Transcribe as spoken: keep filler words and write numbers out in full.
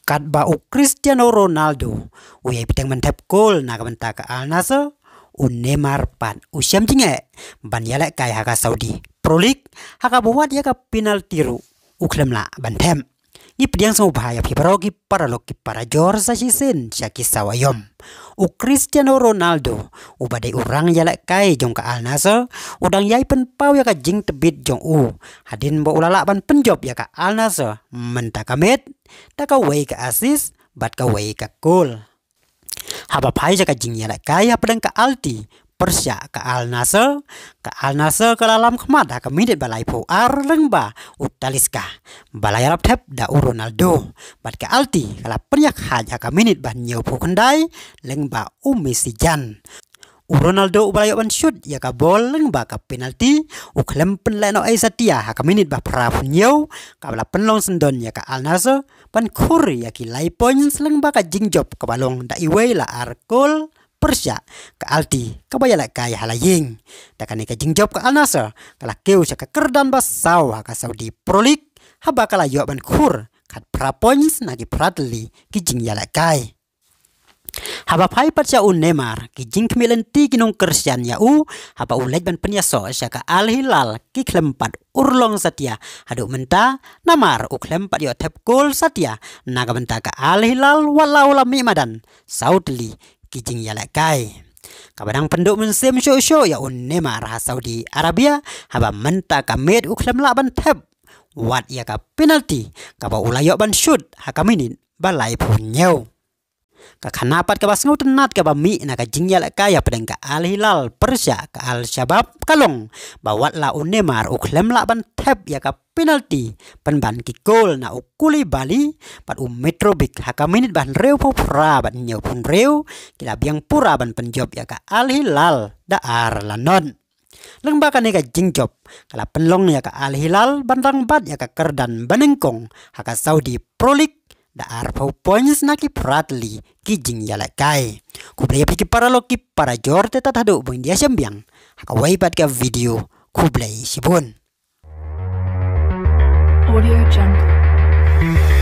Katba u Cristiano Ronaldo u ïai bteng ban thep kol na ka bynta ka Al Nassr, u Neymar pat u shem jingeh ban ïalehkai ha ka Saudi Pro League, ha kaba wat ïa ka penalti ruh u khlem lah ban thep. Ngi pdiang sngewbha ïa phi baroh ki paralok ki parajor sa shisien sha ki saw aïom. U Cristiano Ronaldo, uba dei u rang ïalehkai jong ka Al Nassr, u dang ïai pynpaw ïa ka jingtbit jong u hadien ba u la lah ban pynjop ïa ka Al Nassr mynta ka miet da kawei ka assist bad kawei ka kol. Haba phai sha ka jingïalehkai hapdeng ka Al Ahly pyrshah ka Al Nassr, ka Al Nassr ka la lam khmat ha ka minit ba laiphew ar lyngba u Talisca ba la ïarap thep da u Ronaldo, bad ka Al Ahly ka la pynïakhaid ha ka minit ba hynñiewphew khyndai lyngba u Messi jan. U Ronaldo uba la ïoh ban shoot ïa ka bol lyngba ka penalti, u khlem pynlehnohei satia ha ka minit ba phraphew hynñiew, kaba la pynlong syndon ïa ka Al Nassr ban khur ïa ki lai points lyngba ka jingjop kaba long da iwei la ar kol pyrshah ka Al Ahly kaba ïalehkai ha la ïing. Da kane ka jingjop ka Al Nassr ka la kiew sha ka kyrdan ba saw ha ka Saudi Pro League, haba ka la ïoh ban khur khatphra points na ki phra tylli ki jingïalehkai. Haba phai pat sha u Neymar, ki jingkhmih lynti ki nongkyrshan ïa u haba u leit ban pynïasoh sha ka Al Hilal ki khlem pat urlong satia haduh mynta, namar u khlem pat ïoh thep kol satia na ka bynta ka Al Hilal, wat la u la mih madan saw tylli ki jingïalehkai. Kaba dang pynduh mynsiem shuh shuh ïa u Neymar ha Saudi Arabia, haba mynta ka miet u khlem lah ban thep wat ïa ka penalti kaba u la ïoh ban shoot ha ka minit ba laiphew hynñiew. Ka khana pat kaba sngewtynnat kaba mih na ka jingïalehkai hapdeng ka Al Hilal pyrshah ka Al Shabab ka long ba wat la u Neymar u khlem lah ban thep ïa ka penalti, pynban ki kol na u Koulibaly bad u Mitrovic ha ka minit ba hynriewphew phra bad hynñiewphew hynriew, ki la biang pura ban pynjop ïa ka Al Hilal da ar la not. Lyngba kane ka jingjop ka la pynlong ïa ka Al Hilal ban rangbat ïa ka kyrdan banyngkong ha ka Saudi Pro League da arphew points na ki phra tylli ki jingïalehkai. Khublei ïa phi ki paralok ki parajor, te tad haduh ban ïashem biang ha kawei pat ka video. Khublei shibun. Audio Jungle.